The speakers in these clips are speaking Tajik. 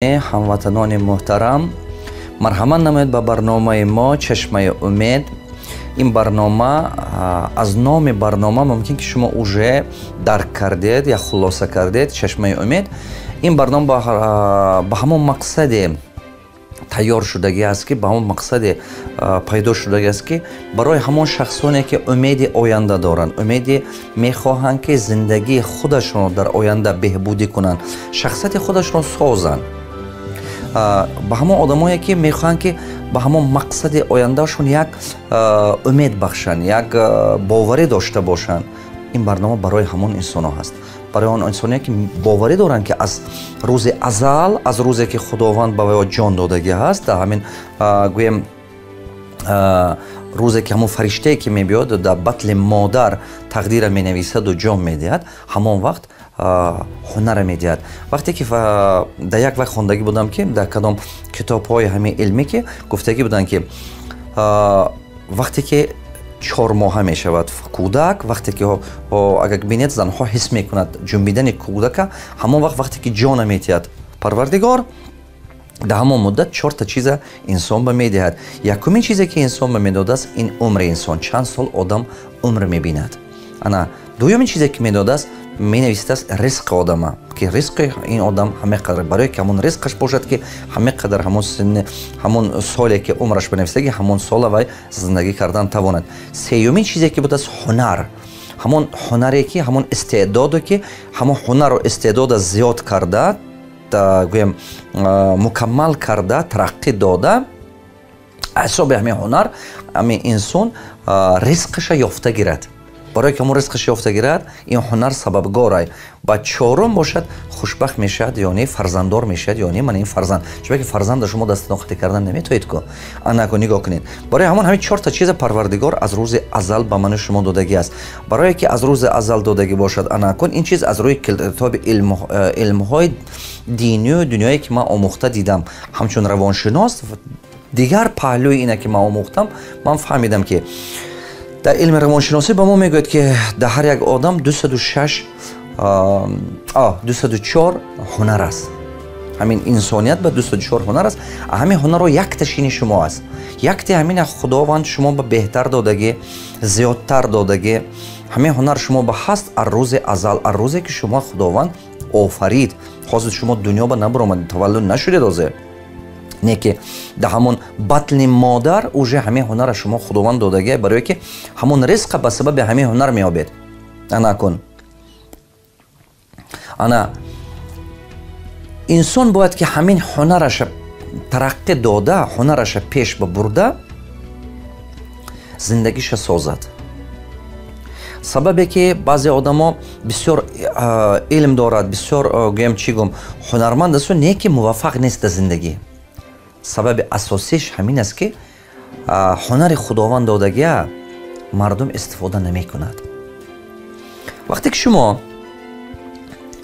Ҳамватанони муҳтарам, марҳамат намоед ба барномаи мо «Чашмаи умед». Ин барнома, аз номи барнома мумкин ки шумо уже дарк кардед я хулоса кардед. «Чашмаи умед», ин барнома ба ҳамон мақсаде тайёр шудагӣ аст, ки ба ҳамон мақсаде пайдо шудагӣ аст, ки барои ҳамон шахсоне, ки умеди оянда доранд, умеди мехоҳанд, ки зиндагии худашонро дар оянда беҳбудӣ кунанд, шахсияти худашонро созанд, ба ҳамон одамое, ки мехоҳанд, ки ба ҳамон мақсади ояндаашон як умед бахшанд, як боварӣ дошта бошанд. Ин барнома барои ҳамон инсонҳо ҳаст, барои он инсоне, ки боварӣ доранд, ки аз рӯзи азал, аз рӯзе ки Худованд ба ваё ҷон додагӣ ҳаст, дар ҳамин, гӯем, рӯзе ки ҳамон фариштае, ки мебиёд, дар батли модар тақдира менависаду ҷон медиҳад, ҳамон вақт ҳунара медиҳад. Вақте ки дар як вақт хондагӣ будам, ки дар кадом китобҳои ҳамин илмӣ ки гуфтагӣ буданд, ки вақте ки 4 моҳа мешавад кӯдак, вақте ки, агар бинед, занҳо ҳис мекунад ҷунбидани кӯдака, ҳамон вақт, вақте ки ҷона метиҳад Парвардигор, дар ҳамон муддат чорта чиза инсон ба медиҳад. Якумин чизе, ки инсон ба медодааст, ин умри инсон, чанд сол одам умр мебинад. Ана дуюмин чизе, ки медодааст, менависидааст ризқи одама, ки ризқи ин одам ҳама қадар, барое ки ҳамон ризқаш бошад, ки ҳама қадар ҳамон синни, ҳамон соле, ки умраш бинависаги, ҳамон сола вай зиндагӣ кардан тавонад. Сеюмин чизе, ки будааст, ҳунар, ҳамон ҳунаре, ки ҳамон истеъдоде, ки ҳамон ҳунару истеъдода зиёд карда, гӯем, мукаммал карда, тараққӣ дода, ҳисоби ҳамин ҳунар ҳамин инсон ризқаша ёфта гирад. Барое ки ҳамон ризқаш ёфта гирад, ин ҳунар сабабгорай. Ба чорум бошад, хушбахт мешавад ё не, фарзанддор мешавад ё не. Мана ин фарзанд, чунки фарзанда шумо дастноқатӣ кардан наметавонед ку. Анаку нигоҳ кунед, барои ҳамон ҳамин чорта чиза Парвардигор аз рӯзи азал ба ману шумо додагӣ аст. Барое ки аз рӯзи азал додагӣ бошад, анакун ин чиз аз рӯи китоби илмҳои динию дунёе, ки ман омӯхта дидам ҳамчун равоншинос, дигар паҳлӯи ина, ки ман омӯхтам, ман фаҳмидам, ки дар илми равоншиносӣ ба мо мегӯяд, ки дар ҳар як одам 206, 204 ҳунар аст. Ҳамин инсоният ба 204 ҳунар аст. Ҳамин ҳунарро якташини шумо аст, якте ҳамина Худованд шумо ба беҳтар додагӣ, зиёдтар додагӣ. Ҳамин ҳунар шумо ба ҳаст аз рӯзи азал, аз рӯзе ки шумо Худованд офарид. Ҳозир шумо дунё ба набаромад, таваллуд нашудед ҳозир, не ки дар ҳамон батни модар уже ҳамин ҳунара шумо Худованд додагия, барое ки ҳамон ризқа ба сабаби ҳамин ҳунар меёбед. Ана кун, ана инсон бояд ки ҳамин ҳунараша тараққӣ дода, ҳунараша пеш ба бурда, зиндагиша созад. Сабабе ки баъзе одамо бисёр илм дорад, бисёр, гӯям, чӣ гум, ҳунарманд асту, не ки муваффақ нест дар зиндагӣ, сабаби асосиш ҳамин аст, ки ҳунари Худованд додагия мардум истифода намекунад. Вақте ки шумо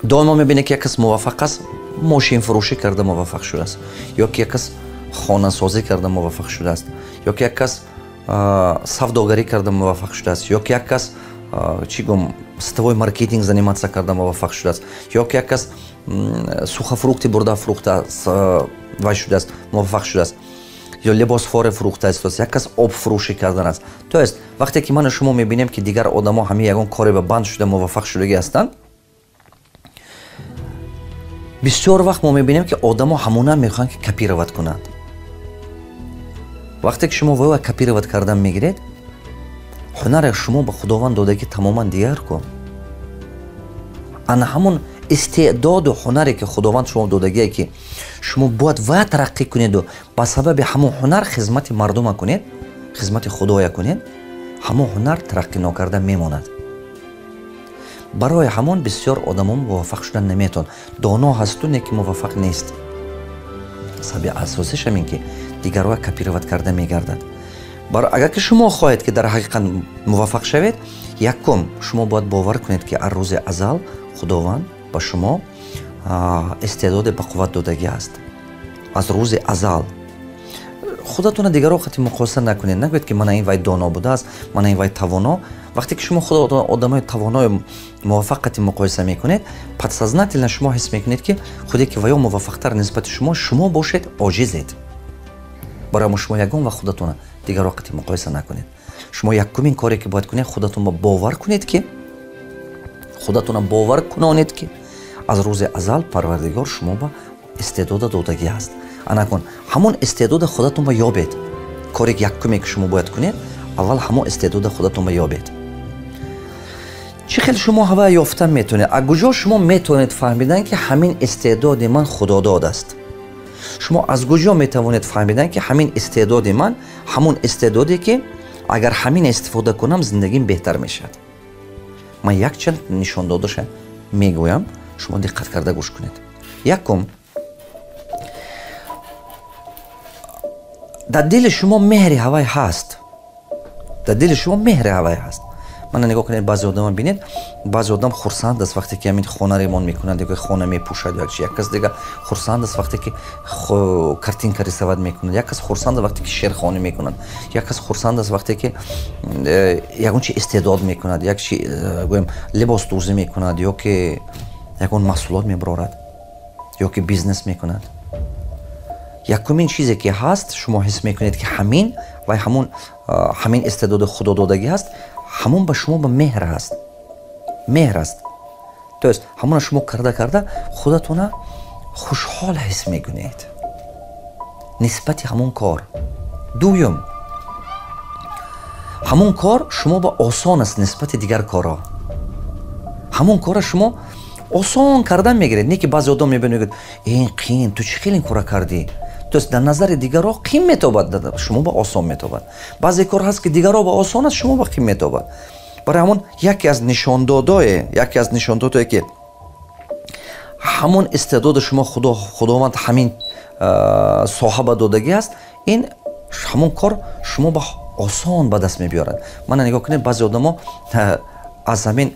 доимо мебинед, ки як кас муваффақ аст, мошинфурӯшӣ карда муваффақ шудааст, ё ки як кас хонасозӣ карда муваффақ шудааст, ё ки як кас савдогарӣ карда муваффақ шудааст, ё ки як кас, чӣ гум, сетевой маркетинг заниматься карда муваффақ шудааст, ё ки як кас сухофрукты бурда фурӯхта вай шудааст, муваффақ шудааст, ё либосфоре фурӯхта истааст, як кас обфурӯшӣ кардан аст. То есть вақте ки ману шумо мебинем, ки дигар одамо ҳамин ягон коре ба банд шуда муваффақ шудагӣ ҳастанд, бисёр вақт мо мебинем, ки одамо ҳамона мехоҳанд, ки копировать кунанд. Вақте ки шумо вайва копировать кардан мегиред, ҳунаре шумо ба Худованд додагӣ тамоман дигар кун. Ана ҳамон истеъдоду ҳунаре, ки Худованд шумо додагие, ки шумо бояд ва тараққӣ кунеду ба сабаби ҳамон ҳунар хизмати мардума кунед, хизмати Худоя кунед, ҳамон ҳунар тараққӣ нокарда мемонад. Барои ҳамон бисёр одамон муваффақ шудан наметавонад. Доно ҳасту, не ки муваффақ нест. Сабаби асосиш ҳамин, ки дигарро копировать карда мегардад. Агар ки шумо хоҳед, ки дар ҳақиқат муваффақ шавед, якум, шумо бояд бовар кунед, ки аз рӯзи азал Худованд ба шумо истеъдоде ба қувват додагӣ аст. Аз рӯзи азал Худатонро дигарро қати муқоиса накунед. Нагӯед, ки мана ин вай доно будааст, мана ин вай тавоно. Вақте ки шумо худо одамои тавонои муваффақ қати муқоиса мекунед, подсознательно шумо ҳис мекунед, ки худе ки ваё муваффақтар нисбати шумо, шумо бошед оҷизед. Барои шумо ягон вақт худатонро дигарро қати муқоиса накунед. Шумо якумин коре ки бояд кунед, худатонро бовар кунед, ки худатонро бовар кунонед, ки аз рӯзи азал Парвардигор шумо ба истеъдода додагӣ аст. Анакун ҳамон истеъдода худатон ба ёбед. Коре якуме ки шумо бояд кунед, аввал ҳамон истеъдода худатон ба ёбед. Чӣ хел шумо ҳава ёфта метавонед? Аз куҷо шумо метавонед фаҳмидан, ки ҳамин истеъдоди ман худодод аст? Шумо аз куҷо метавонед фаҳмидан, ки ҳамин истеъдоди ман ҳамон истеъдоде, ки агар ҳамин истифода кунам, зиндагим беҳтар мешавад? Ман якчанд нишондодаша мегӯям, шумо диққат карда гӯш кунед. Якум, дар дили шумо меҳри ҳавай ҳаст. Дар дили шумо меҳри ҳавай ҳаст. Мана нигоҳ кунед, баъзе одама бинед, баъзе одам хурсанд аст вақте ки ҳамин хона ремонт мекунад ё хона мепӯшад, ё чи. Як кас дига хурсанд аст вақте ки картинка рисовать мекунад, як кас хурсанд аст вақте ки шеърхонӣ мекунад, як кас хурсанд аст вақте ки ягон чи истеъдод мекунад, як чи гӯем либосдӯзӣ мекунад, ё ки ягон маҳсулот мебарорад, ё ки бизнес мекунад. Якумин чизе ки ҳаст, шумо ҳис мекунед, ки ҳамин вай ҳамон ҳамин истеъдоди худододагӣ ҳаст, ҳамон ба шумо ба меҳр ҳаст, меҳр аст. То есть ҳамона шумо карда карда худатона хушҳол ҳис мекунед нисбати ҳамон кор. Дуюм, ҳамон кор шумо ба осон аст нисбати дигар корҳо. Ҳамон кора шумо осон кардан мегиред. Не ки баъзе одам мебинад, мегӯяд: ин қиин, ту чӣ хел ин кора кардӣ? То есть дар назари дигарро қин метобад, шумо ба осон метобад. Баъзе кор ҳаст, ки дигарро ба осон аст, шумо ба қин метобад. Барои ҳамон яке аз нишондодое, ки ҳамон истеъдоди шумо Худованд ҳамин соҳа ба додагӣ аст, ин ҳамон кор шумо ба осон ба даст мебиёрад. Мана нигоҳ кунед, баъзе одамо аз ҳамин,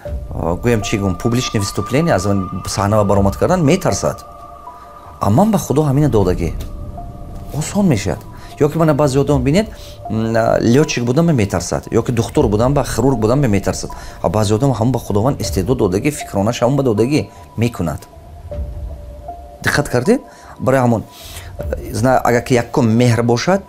гӯям, чӣ гӯм, публичное выступление, аз саҳна баромад кардан метарсад. А ман ба Худо ҳамина додагӣ, осон мешавад. Ё ки мана баъзе одам бинед, лётчик будан ба метарсад, ё ки духтур будан ба, хирург будан ба метарсад. А баъзе одам ҳамон ба Худованд истеъдод додагӣ, фикронаш ҳамон ба додагӣ, мекунад. Диққат кардед? Барои ҳамон, агар ки якум меҳр бошад.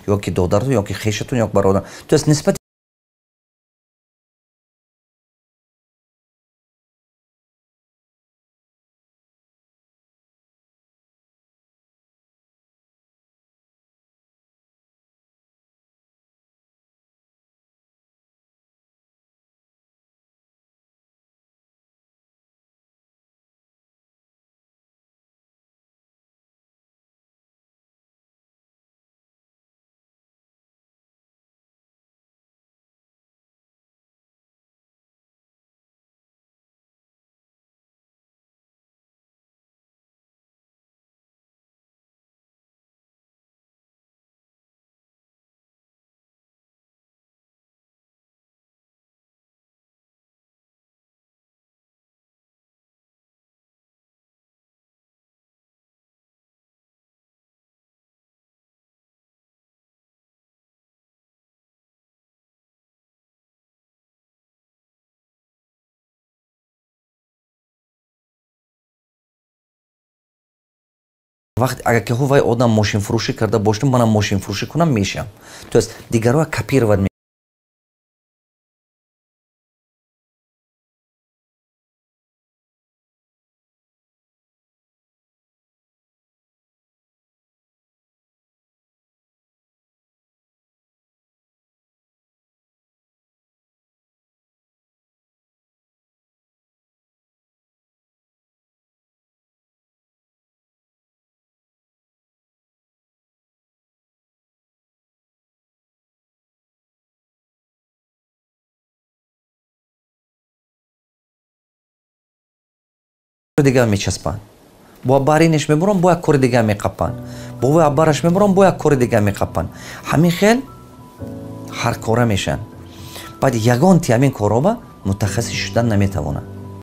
Ё ки додаратон, ё ки хешатон, ё бародар, то есть нисбати Вақт агар ки вай одам мошинфурӯшӣ карда бошад, манам мошинфурӯшӣ кунам, мешавам. То есть дигарро копировать дигар мечаспанд, бо баринеш мебурам, бо як кори дигар меқапанд, бо вай бараш мебурам, бо як кори дигар меқапанд. Ҳамин хел ҳаркора мешаванд. Баъд ягон ти ҳамин короба мутахассис шудан наметавонад.